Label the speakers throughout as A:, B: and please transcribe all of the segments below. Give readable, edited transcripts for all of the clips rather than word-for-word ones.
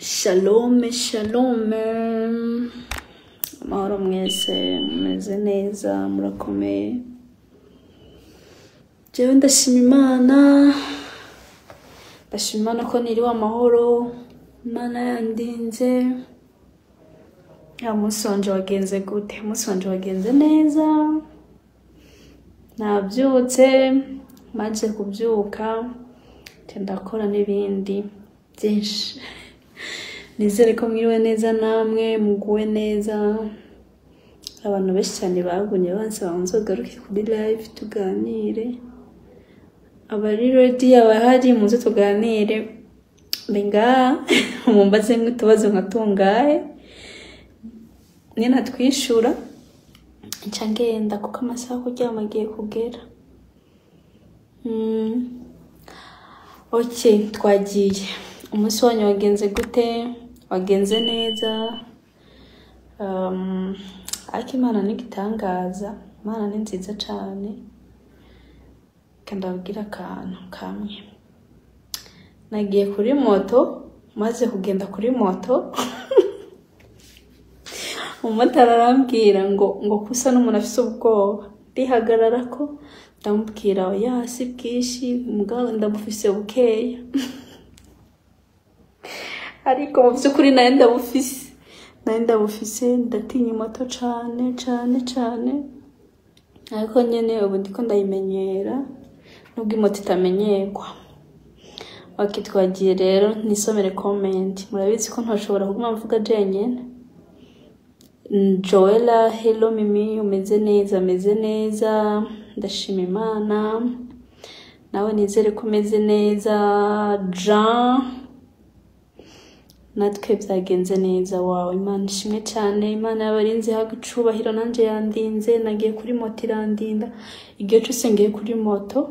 A: Shalom, shalom. Amahoro mwese, mumeze neza, murakomeye. Jewe ndashima Imana, ndashima Imana ko niriwe amahoro, Imana yandinze. Ya umunsi wanje wagenze gute? Umunsi wanje wagenze neza. Nabyutse, maze kubyuka, nca ndakora n'ibindi byinshi. Nizere ko mwiriwe neza namwe, muguwe neza. Abantu benshi cyane bagumye bansaba ngo nzogaruke kuri live tuganire. Abari ready, abahari, muze tuganire. Mbe ngaha mumbaze nk'utubazo nka tungahe, ninatwishura nca ngenda kuko amasaha yo kuryama agiye kugera. Ok, twagiye. Umunsi wanyu wagenze gute? Wagenze neza? Ariko Imana ni igitangaza, Imana ni nziza cane. Reka ndababwire akantu kamwe. Nagiye kuri moto, maze kugenda kuri moto, umumotari arambwira ngo kusa n'umuntu afise ubwoba. Ndihagararako, ndamubwira oya si bwinshi, mugabo ndabufise bukeya. Ariko mu vy'ukuri nari ndabufise. Nari ndabufise, ndatinya imoto cane cane cane. Ariko nyene ubu ndiko ndayimenyera, nubwo imoto itamenyerwa. Ok, twagiye rero, nisomere comment. Murabizi ko ntashobora kuguma mvuga jenyene. Joella, hello Mimi, umeze neza? Ameze neza, ndashima Imana. Nawe nizere ko umeze neza. Jean, natwe byagenze neza. Wawe, Imana ishimwe cyane. Imana y'abarinzi ihabwa icubahiro, nanje yandinze. Nagiye kuri moto irandinda. Igihe cyose ngiye kuri moto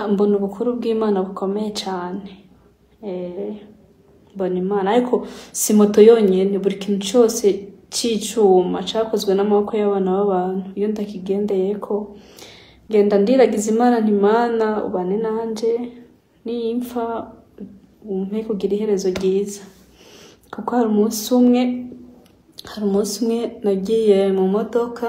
A: mbona ubukuru bw'Imana bukomeye cyane. Mbona Imana, ariko si moto yonyine, buri kintu cyose c'icuma cakozwe n'amaboko y'abana b'abantu, iyo ndakigendeyeko ngenda ndiragiza Imana nti: "Mana, ubane nanje, nimpfa umpe kugira iherezo ryiza." Kuko hari umunsi umwe nagiye mu modoka,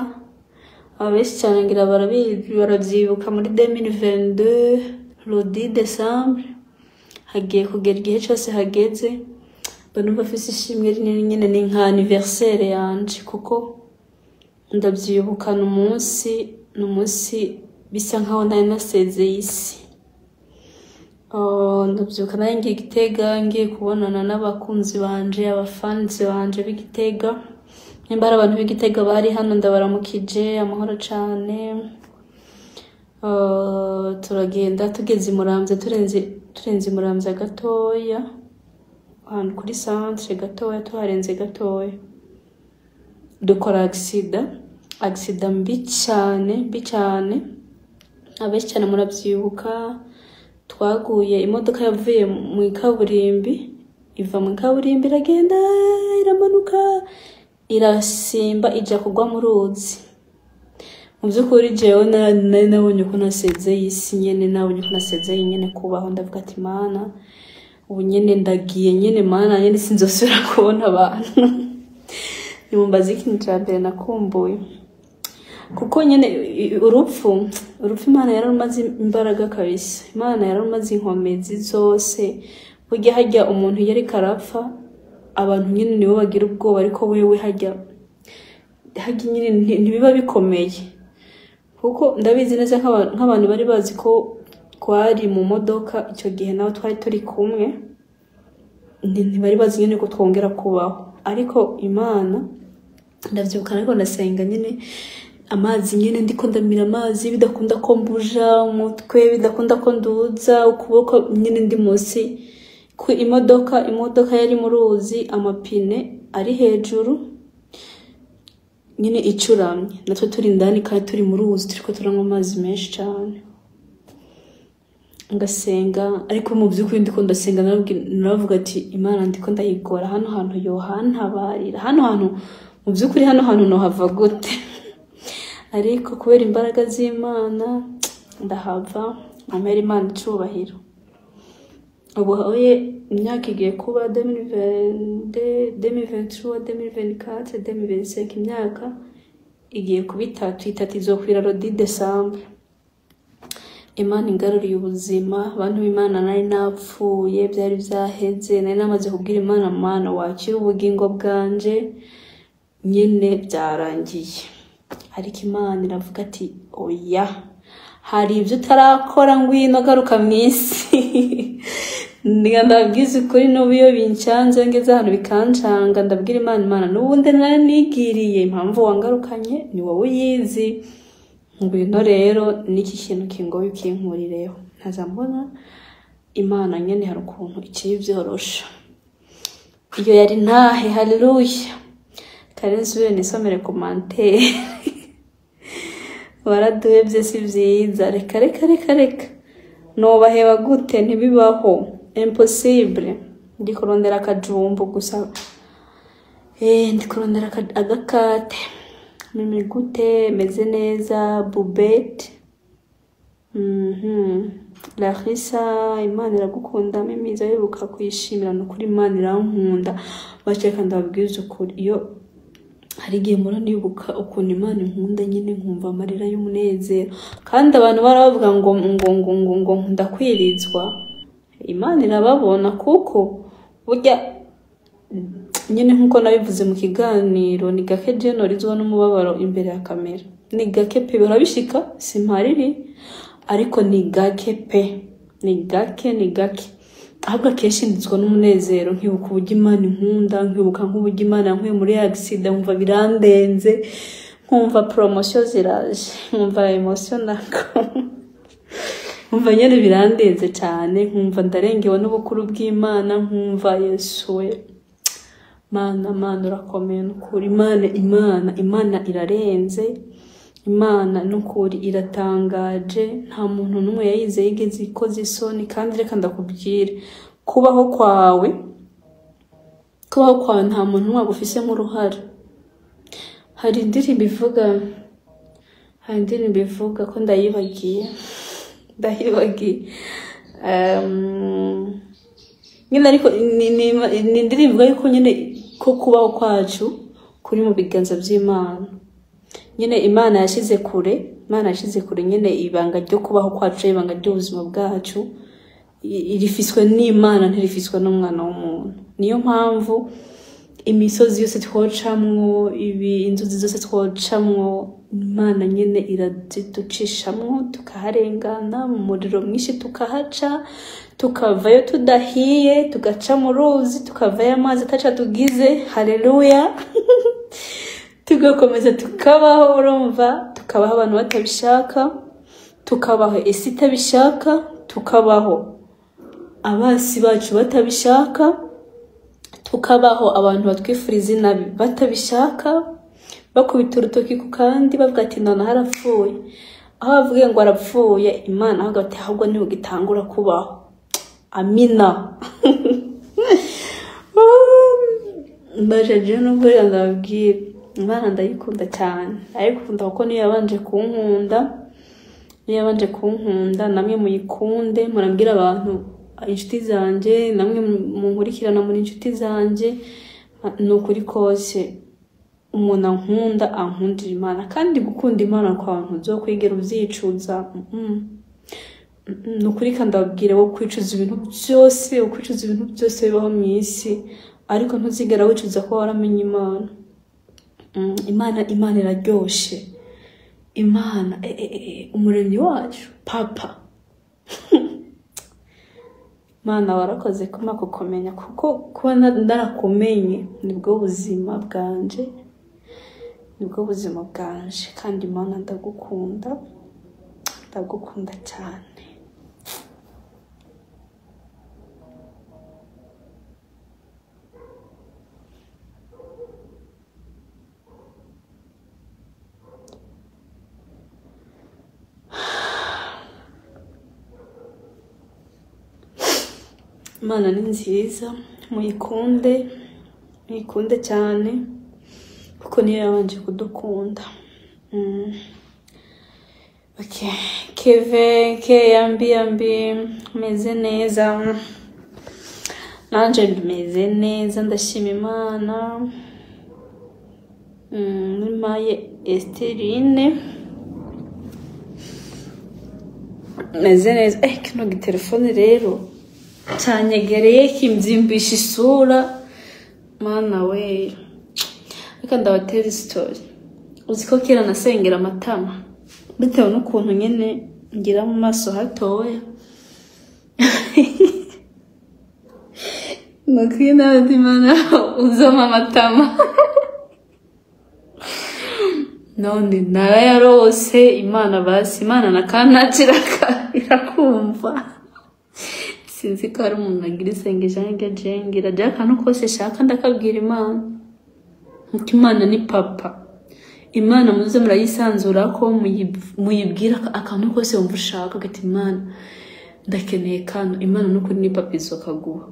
A: abenshi cyane ngira barabizi, baravyibuka, muri 2022 le 10 décembre. Hagiye kugera igihe cyose hageze mba numva afise ishimwe rinini nyene, ni nka anniversaire yanje, kuko ndavyibuka ni umunsi bisa nkaho nari nasezeye isi. Oh, ndavyibuka nari ngiye Gitega, ngiye kubonana n'abakunzi banje, abafanzi banje b'Igitega. Nimba ari abantu b'Igitega bari hano, ndabaramukije, amahoro cane. Oh, turagenda, tugeze i Muramvya, turenze i Muramvya gatoya, ahantu kuri centre gatoya, tuharenze gatoya, dukora accident, accident mbi cyane, mbi cyane. Abenshi cyane muravyibuka. Twaguye, imodoka yavuye mu ikaburimbi, iva mu ikaburimbi, iragenda, iramanuka, irasimba, ija kugwa mu ruzi. Mu by'ukuri jewe nari nabonye ko nasezeye isi nyene, nabonye ko nasezeye nyene kubaho. Ndavuga ati: "Mana, ubu nyene ndagiye nyene, Mana, nyene sinzosubira kubona abantu." Nimumbaze ikintu ca mbere nakumbuye, kuko nyene urupfu Imana yararumaze imbaraga kabisa, Imana yararumaze inkomezi zose. Burya harya umuntu iyo ariko arapfa, abantu nyene nibo bagira ubwoba, ariko wewe harya nyene ntibiba bikomeye, kuko ndabizi neza nk'abantu bari bazi ko twari mu modoka icyo gihe, nabo twari turi kumwe, ntibari bazi nyene ko twongera kubaho. Ariko Imana, ndavyibuka ariko ndasenga nyene, amazi nyene ndiko ndamira amazi, bidakunda ko mbuja umutwe, bidakunda ko nduza ukuboko, nyene ndi munsi ku imodoka yari mu ruzi, amapine ari hejuru nyene, icuramye, natwe turi indani kandi turi mu ruzi, turiko turanywa amazi menshi cane. Ngasenga, ariko mu by'ukuri ndiko ndasenga naravuga ati: "Imana ndiko ndayigora, hano hantu yohantabarira, hano hantu mu by'ukuri, hano hantu nohava gute?" Ariko kubera imbaraga z'Imana ndahava, ampera Imana icubahiro. Ubu oye imyaka igiye kuba 2022, 2023, 2024, 2025, imyaka igiye kuba itatu, itatu izokwira le 10 décembre. Imana ingaruriye ubuzima. Abantu b'Imana, nari napfuye, byari byaheze, nari namaze kubwira Imana: "Mana, wakira ubugingo bwanje, nyine byarangiye." Ariko Imana iravuga ati: "Oya, hari ibyo utarakora, ngwino garuka mu isi." Ndabwiza ukuri, n'ubu iyo bincanze, ngeze ahantu bikancanga, ndabwira Imana: "Imana, n'ubundi nari nigiriye, impamvu wangarukanye ni wowe uyizi. Ngwino rero n'iki kintu kingoye ukinkurireho." Nkaza mbona Imana nyene hari ukuntu ikiri byorosha. Iyo yari ntahe. Haleluya. Kare nsubire nisomere commentaire. Waraduhevye, si vyiza. Reka, reka, reka, reka, nobaheba gute? Ntibibaho, impossible. Ndi kurondera akajumbu gusa, ndi kurondera agakate. Mimi gute? Meze neza. Bubet, Larissa, Imana iragukunda. Mimi iza kuyishimira. Ni ukuri, Imana irankunda. Baceka, ndababwiza ukuri, iyo hari igihe mpora nibuka ukuntu Imana inkunda nyine, nkumva amarira y'umunezero. Kandi abantu barabavuga ngo ndakwirizwa. Imana irababona, kuko burya nyine nkuko nabivuze mu kiganiro, ni gake je norizwa n'umubabaro imbere ya kamera, ni gake pe. Birabishika, simpariri, ariko ni gake pe, ni gake, ni gake. Ahubwo akenshi ndizwa n'umunezero, nkibuka uburyo Imana inkunda, nkibuka nk'uburyo Imana yankuye muri accident, nkumva birandenze, nkumva promotion ziraje, nkumva emotion nako, nkumva nyine birandenze cyane, nkumva ndarengewe n'ubukuru bw'Imana, nkumva Yesu we, Mana, Mana urakomeye nukuri. Imana, Imana, Imana irarenze. Imana nukuri iratangaje. Nta muntu n'umwe yayize yigeze ikoze isoni. Kandi reka ndakubwire, kubaho kwawe nta muntu n'umwe agufisemo uruhare. Hari indirimbo ivuga ko ndayibagiye nyine, ariko ni indirimbo ivuga yuko nyine ko kubaho kwacu kuri mu biganza by'Imana. Nyine Imana yashyize kure nyine ibanga ryo kubaho kwacu, ibanga ry'ubuzima bwacu rifiswe n'Imana, ntirifiswe n'umwana w'umuntu. Niyo mpamvu imisozi yose twocamwo, ibi inzuzi zose twocamwo, Imana nyine iraziducishamwo tukaharengana, mu muriro mwinshi tukahaca tukavayo tudahiye, tugaca mu ruzi tukavayo amazi ataca tugize. Haleluya. Tugakomeza tukabaho. Urumva, tukabaho abantu batabishaka, tukabaho isi itabishaka, tukabaho abasi bacu batabishaka, tukabaho abantu batwifuriza inabi batabishaka, bakubita urutoki ku kandi bavuga ati: "Noneho arapfuye." Aho bavuge ngo arapfuye, Imana ahubwo ati: "Ahubwo niho gitangura kubaho." Amina. Mbaje nubwo rero ndababwira, Imana ndayikunda cyane, ndayikunda kuko niyo yabanje kunkunda, niyo yabanje kunkunda. Namwe muyikunde, murabwira abantu inshuti zanjye, namwe munkurikirana muri inshuti zanjye. Ni ukuri kose, umuntu ankunda ankundira Imana, kandi gukunda Imana kwawe ntuzokwigera ubyicuza. Ni ukuri kandi ababwire, wo kwicuza ibintu byose, ukwicuza ibintu byose bibaho mu isi, ariko ntuzigera wicuza ko waramenye Imana. Imana, Imana iraryoshe. Imana, umuremyi wacu, Papa Mana, warakoze kuma kukumenya, kuko kuba narakumenye nibwo buzima bwanje, nibwo buzima bwanje. Kandi Imana ndagukunda, ndagukunda cyane. Imana ni nziza, muyikunde, muyikunde cyane, kuko niyo yabanje kudukunda. Okay. Keve ke, yambi yambi, meze neza. Nanje meze neza, ndashima Imana. Nimaye Esterine, meze neza. Kino gitelefone rero cyanyegereye kimzimbisha isura, mana we. Reka ndabatera isitori. Uzi ko kera nasengera amatama bitewe n'ukuntu nyene ngira mu maso hatoya. Nukuri nawe Imana uzoma amatama. None narayarose. Imana basi, Imana nakanacira irakumva. Sinzi ko hari umuntu agira isengesho nge jengira jya akantu kose shaka ndakabwira Imana, nkuko Imana ni papa. Imana muze murayisanzura ko muyibwira akantu kose wumva ushaka, ugati Imana ndakeneye kano. Imana nukuri ni papa, izokaguha.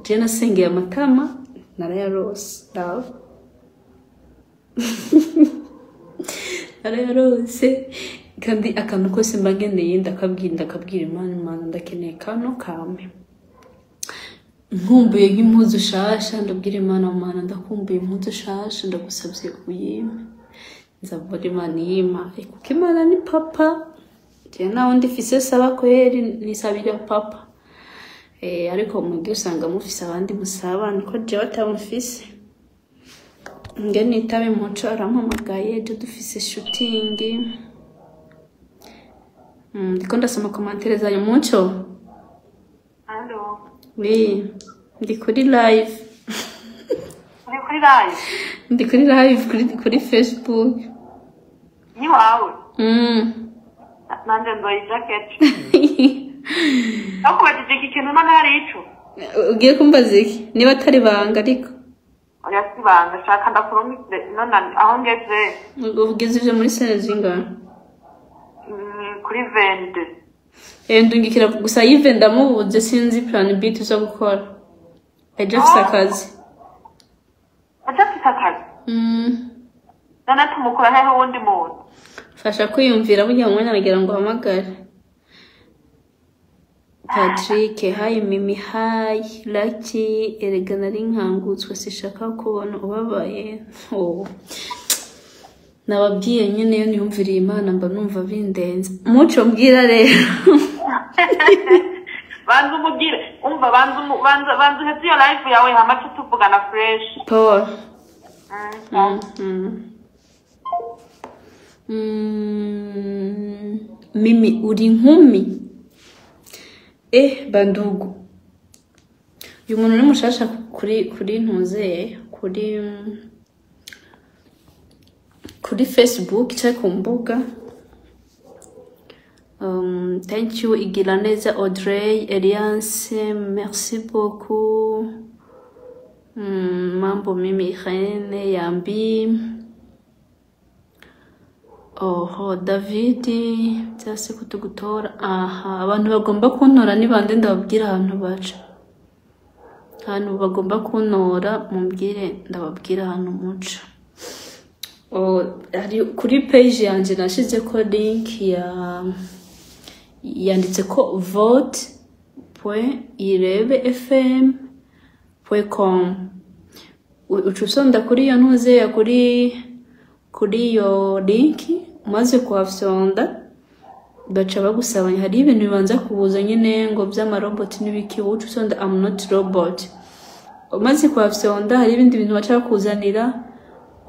A: Je nasengeye amatama narayarose, dawe narayarose. Kandi akantu kose mba nkeneye ndakabwira Imana, Imana ndakeneye kano kame. Nkumbuye nk'impuzu shasha, ndabwira Imana, Imana ndakumbuye impuzu shasha, ndagusabye uyime. Nzabona Imana iyimpaye kuko Imana ni papa. Je nawe ndifise saba kweri nisabira papa. Ariko mugihe usanga mufise abandi musaba, niko jewe atamufise. Nge nitabe Muco arampamagaye, ejo dufise shooting. Ndiko ndasoma commentaire zanyu. Muco.
B: Allo.
A: Oui, ndi kuri live.
B: Uri kuri live?
A: Ndi kuri live kuri Facebook.
B: Ni wawe? Nanje nzoyija keco. Nakubajije iki kintu none hari ico?
A: Ugiye kumbaza iki? Niba atari banga ariko.
B: Oya si banga, shaka ndakurungikire none aho ngeze.
A: Ugeze ivyo muri sene zingana?
B: Kuri 22.
A: Ndungikira gusa Yves ndamubuze, sinzi plan B tuza gukora. Ejo afise akazi.
B: Ejo afise akazi? None tumukora hehe uwundi muntu?
A: Fasha kwiyumvira burya mu mwanya nagira ngo uhamagare. Patrick, hi Mimi, hi Lucky, erega nari nkangutswe sishaka kubona ubabaye. Oh. Nababwiye nyene iyo niyumviriye Imana mba numva bindenze. Muco mbwira rero.
B: Banza umubwire, umva banza uheze iyo live yawe hama tuce tuvugana fresh.
A: Paul. Mimi uri inkumi? Bandugu. Uyu muntu ni mushasha kuri ntuze, kuri Facebook cyangwa ku mbuga. Thank you Igiraneza Audrey, Eliance, merci beaucoup. Mambo Mimi Irene, Yambi. Oho, Davidi, byase kutugutora. Aha, abantu bagomba kuntora ni bande? Ndababwira ahantu baca. Ahantu bagomba kuntora mumbwire, ndababwira ahantu muca. Hari kuri page yanje nashize ko link ya yanditse ko vote.irebefm.com. Uca usonda kuri iyo ntuze kuri iyo link, umaze kuhafyonda baca bagusaba, hari ibintu bibanza kubuza nyine ngo by'amarobot n'ibiki, uca usonda I'm not robot. Umaze kuhafyonda hari ibindi bintu baca bakuzanira,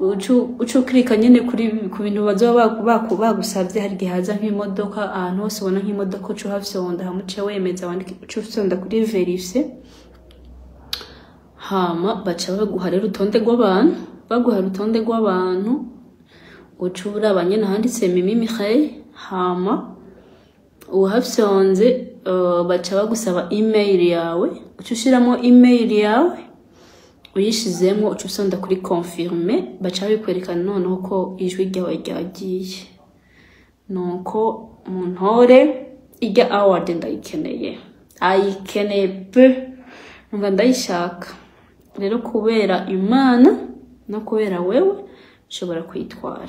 A: uca uklika nyine kuri ku bintu bazoba bagusabye. Hari igihe haza nk'imodoka, ahantu hose ubona nk'imodoka uca uhafyonda, hama uca wemeza wandike, uca ufyonda kuri verify, hama baca baguha rero urutonde rw'abantu, baguha urutonde rw'abantu uca uraba nyene handitse Mimi Mireille, hama uhafyonze baca bagusaba email yawe, uca ushiramo email yawe, uyishizemo uca usonda kuri confirmer, baca bikwerekana noneho ko ijwi ryawe ryagiye. Nuko muntore ijya award ndayikeneye, ayikeneye pe, numva ndayishaka. Rero kubera Imana no kubera wewe nshobora kuyitwara.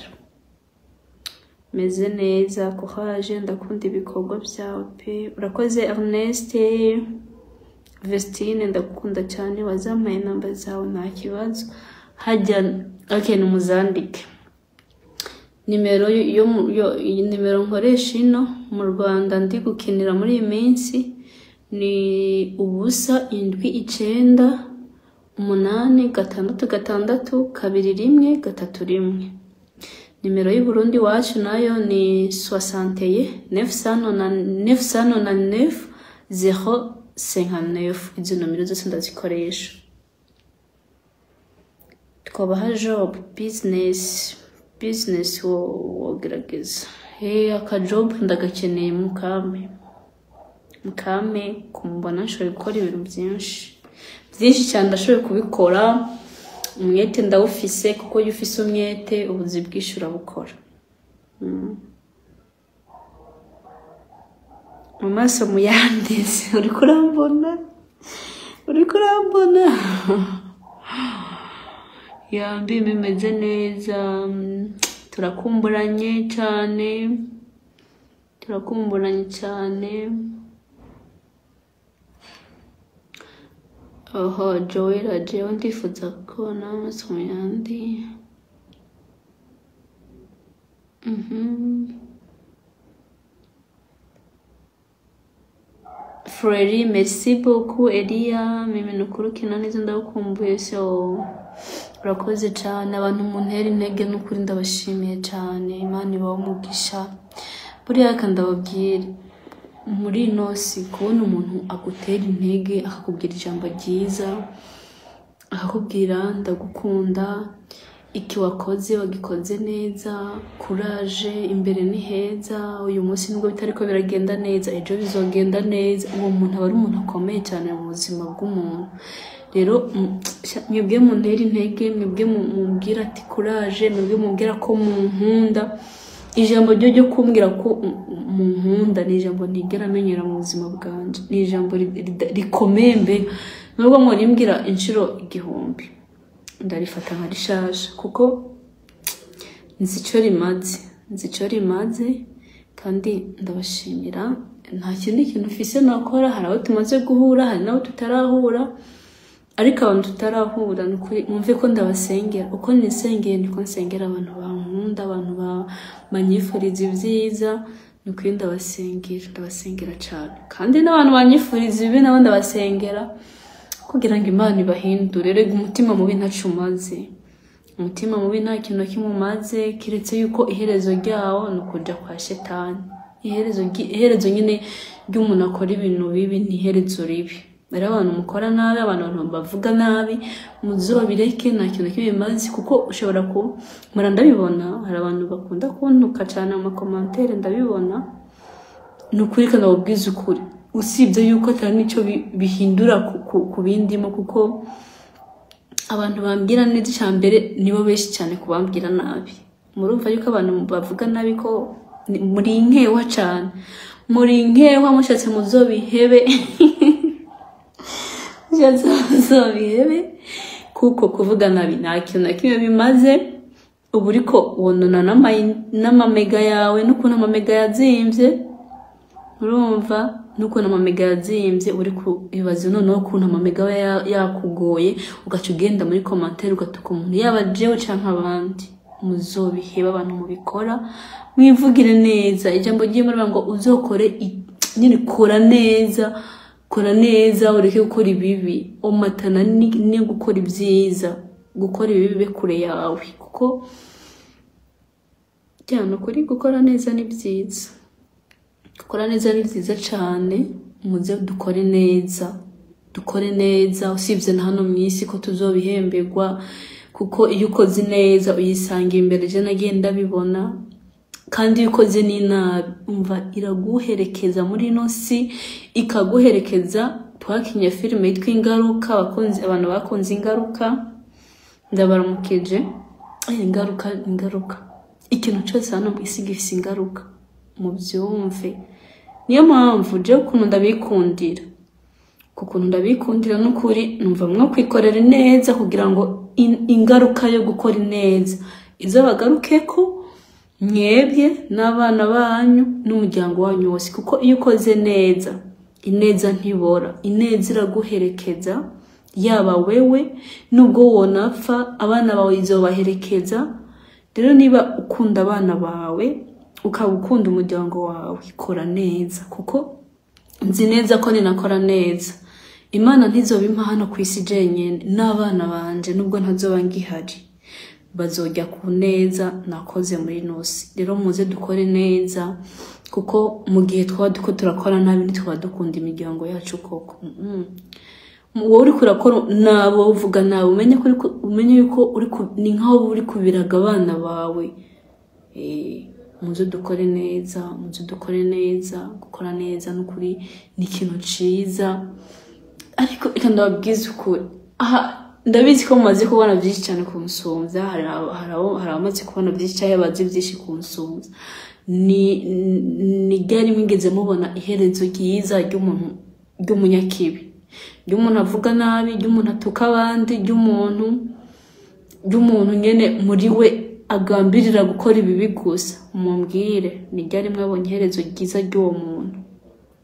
A: Meze neza, courage, ndakunda ibikorwa byawe pe. Urakoze Ernest. Vestine, ndagukunda cyane, wazampaye namba zawe? Nta kibazo. Hajya, okay, nimuzandike nimero yo iyi nimero nkoresha ino mu Rwanda ndi gukinira muri iyi minsi ni 079 866 2131. Nimero y'u Burundi wacu nayo ni 61 999 059. Izo nomero zose ndazikoresha. Twabaha job, business wogerageza. Hey, aka job ndagakeneye, mukame kumbona nshoboye gukora ibintu byinshi byinshi cyane, ndashoboye kubikora. Umwete ndawufise, kuko iyo ufise umwete ubuzi bwinshi urabukora. Mu maso muyandize, uriko urambona, uriko urambona yambi bimeze neza. Turakumburanye cyane, turakumburanye cyane. Oho Joella, jewe ndifuza kubona amaso yandi. Freri, merci beaucoup. Elia, mimi nukuri ukina neza, ndagukumbuye. So urakoze cyane, abantu muntera intege n'ukuri ndabashimiye cyane. Imana ibahe umugisha. Buriya reka ndababwire, muri ino si kubona umuntu agutera intege, akakubwira ijambo ryiza, akakubwira ndagukunda, iki wakoze wagikoze neza, kuraje, imbere ni heza, uyu munsi nubwo bitariko biragenda neza, ejo bizogenda neza, uwo muntu aba ari umuntu akomeye cyane mu buzima bw'umuntu. Rero mwebwe muntera intege, mwebwe mumbwira ati kuraje, mwebwe mumbwira ko munkunda, ijambo ryo kumbwira ko munkunda ni ijambo ntigera amenyera mu buzima bwanje, ni ijambo rikomeye mbega, nubwo murimbwira inshuro 1000 ndarifata nka rishasha, kuko nzi icyo rimaze, nzi icyo rimaze. Kandi ndabashimira, nta kindi kintu mfise nakora. Hari abo tumaze guhura, hari n'abo tutarahura, ariko abantu tutarahura ni ukuri mwumve ko ndabasengera. Uko nisengeye niko nsengera abantu bankunda, abantu banyifuriza ibyiza, ni ukuri ndabasengera, ndabasengera cyane. Kandi n'abantu banyifuriza ibibi nabo ndabasengera, kugira ngo Imana ibahindure. Rega umutima mubi ntaco umaze, umutima mubi nta kintu na kimwe umaze, kiretse yuko iherezo ryawo ni ukuja kwa shetani. Iherezo nyine ry'umuntu akora ibintu bibi ni iherezo ribi. Rero abantu mukora nabi, abantu bavuga nabi, muzobireke, nta kintu na kimwe bimaze. Kuko ushobora ku mura, ndabibona, hari abantu bakunda kuntuka cyane mu makomantere, ndabibona. Ni ukuri kandi ndababwiza ukuri, usibye yuko atari n'icyo bihindura ku bindimo, kuko abantu bambwira neza icya mbere nibo benshi cyane kubambwira nabi. Murumva yuko abantu bavuga nabi ko muri nkewa cyane, muri nkewa, mushatse muzobihebe, mushatse muzobihebe, kuko kuvuga nabi nta kintu na kimwe bimaze. Uba uriko wonona n'amamega yawe, n'ukuntu amamega yazimvye, urumva n'ukuntu amamega yazimvye, uri kubibaza noneho ukuntu amamega aba yakugoye, ugaca ugenda muri commentaire ugatuka umuntu, yaba jewe canke abandi. Muzobiheba abantu mubikora, mwivugire neza. Ijambo ry'Imana rivuga ngo uzokore nyine, kora neza, kora neza, ureke gukora ibibi, omatana ni gukora ibyiza, gukora ibibi bibe kure yawe, kuko cyane ukuri gukora neza ni byiza, gukora neza ni byiza cyane. Muze dukore neza, dukore neza, usibye na hano mu isi ko tuzobihemberwa, kuko iyo ukoze neza uyisanga imbere. Je nagiye ndabibona. Kandi iyo ukoze n'inabi, umva, iraguherekeza muri ino si, ikaguherekeza. Twakinye filime yitwa Ingaruka, abantu bakunze Ingaruka ndabaramukije. Ingaruka, ingaruka, ikintu cyose hano mu isi gifise ingaruka, mubyumve. Niyo mpamvu jewe ukuntu ndabikundira, ku kuntu ndabikundira n'ukuri, numva mwo kwikorera neza, kugira ngo ingaruka yo gukora neza izabagarukeko mwebwe n'abana banyu n'umuryango wanyu wose. Kuko iyo ukoze neza Ineza ntibora, ineza iraguherekeza, yaba wewe nubwo wonapfa, abana bawe izobaherekeza. Rero niba ukunda abana bawe, ukaba ukunda umuryango wawe, kora neza, kuko nzi neza ko ninakora neza Imana ntizobimpa hano ku isi jenyene, n'abana banje nubwo ntazoba ngihari bazojya ku neza nakoze muri nosi. Rero muze dukore neza, kuko mu gihe twaba duko turakora nabi ntitwaba dukunda imiryango yacu koko. Wowe uriko urakora nabo uvuga nabi, umenye ko umenye yuko uri ni nkaho uri kubiraga abana bawe. Muze dukore neza, muze dukore neza. Gukora neza n'ukuri ni ikintu ciza. Ariko reka ndababwize ukuri, aha ndabizi ko mumaze kubona byinshi cyane kunsumvya. Hari abamaze kubona byinshi cyangwa bazi byinshi kunsumvya. Ni ryari mwigeze mubona iherezo ryiza ry'umuntu, ry'umunyakibi, ry'umuntu avuga nabi, ry'umuntu atuka abandi, ry'umuntu nyene muri we agambirira gukora ibibi gusa? Mumbwire, ni ryari mwabonye iherezo ryiza ry'uwo muntu?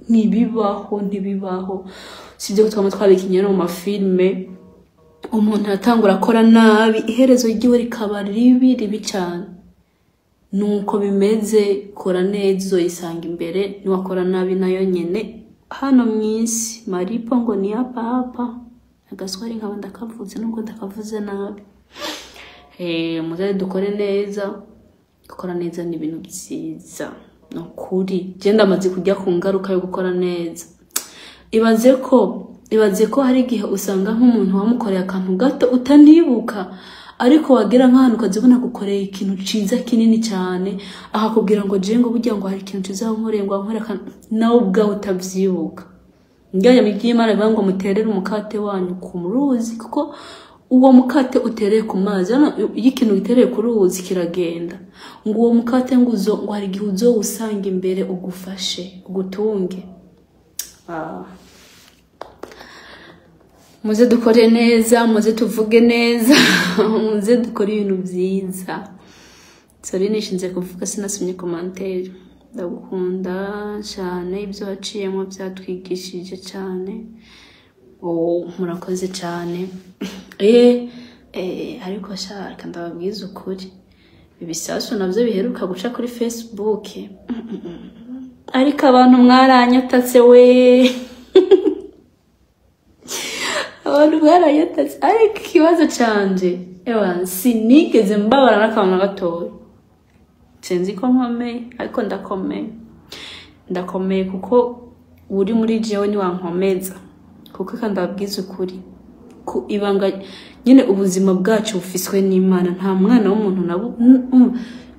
A: Ntibibaho, ntibibaho. Sibyo ko twama twabikinye no mu mafilme, umuntu aratangura akora nabi, iherezo ryiwe rikaba ribi, ribi cyane. Nuko bimeze, kora neza uzoyisanga imbere, niwakora nabi nayo nyene hano mw'isi. Malipo ngo ni hapa hapa. Agaswari nkaba ndakavuze nubwo ndakavuze nabi. Muze dukore neza. Gukora neza ni ibintu byiza, ni ukuri. Je ndamaze kujya ku ngaruka yo gukora neza. Ibaze ko hari igihe usanga nk'umuntu wamukoreye akantu gato utanibuka, ariko wagira nk'ahantu ukazibona gukoreye ikintu ciza kinini cyane, akakubwira ngo je ngo burya ngo hari ikintu ciza wankoreye, ngo wankoreye akantu nawe ubwawe utabyibuka. Njyanye mu by'Imana bivuga ngo muterere umukate wanyu ku ruzi, kuko uwo mukate utereye ku mazi, hano iyo ikintu gitereye ku ruzi kiragenda, ngo uwo mukate ngo uzo ngo hari igihe uzowusanga imbere ugufashe ugutunge. Muze dukore neza, muze tuvuge neza, muze dukore ibintu byiza. Sorry, nishinze kuvuga sinasomye commentaire. Ndagukunda cyane, ibyo waciyemo byatwigishije cyane. Oh, murakoze cyane. Ariko shaka ndababwiza ukuri, ibisasu navyo biheruka guca kuri Facebook, ariko abantu mwaranyatatse we, abantu mwaranyatatse. Ariko ikibazo canje, ewa sinigeze mbabara n'akantu na gatoya. Sinzi ko nkomeye, ariko ndakomeye, ndakomeye, kuko uri muri jewe niwankomeza. Kuko kandi ndababwiza ukuri, ku ibanga nyine ubuzima bwacu bufiswe n'Imana, nta mwana w'umuntu nabo.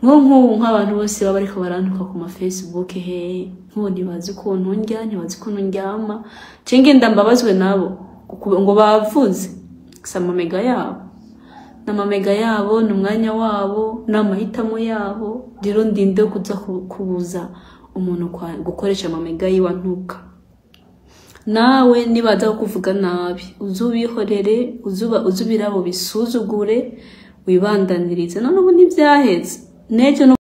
A: Nko nk'ubu nk'abantu bose baba bariko barantuka ku ma Facebook, hehe, nk'ubu ntibazi ukuntu ndya, ntibazi ukuntu ndyama. Ce ngenda mbabazwe nabo ngo bavuze gusa amamega yabo n'amamega yabo, ni umwanya wabo, ni amahitamo yabo. Rero ndinde kuza kubuza umuntu gukoresha amamega yiwe antuka. Nawe nibaza kukuvuga nabi, uzubihorere, uzubirabo bisuzugure, wibandanirize. None ubu ntibyaheze n'ejo.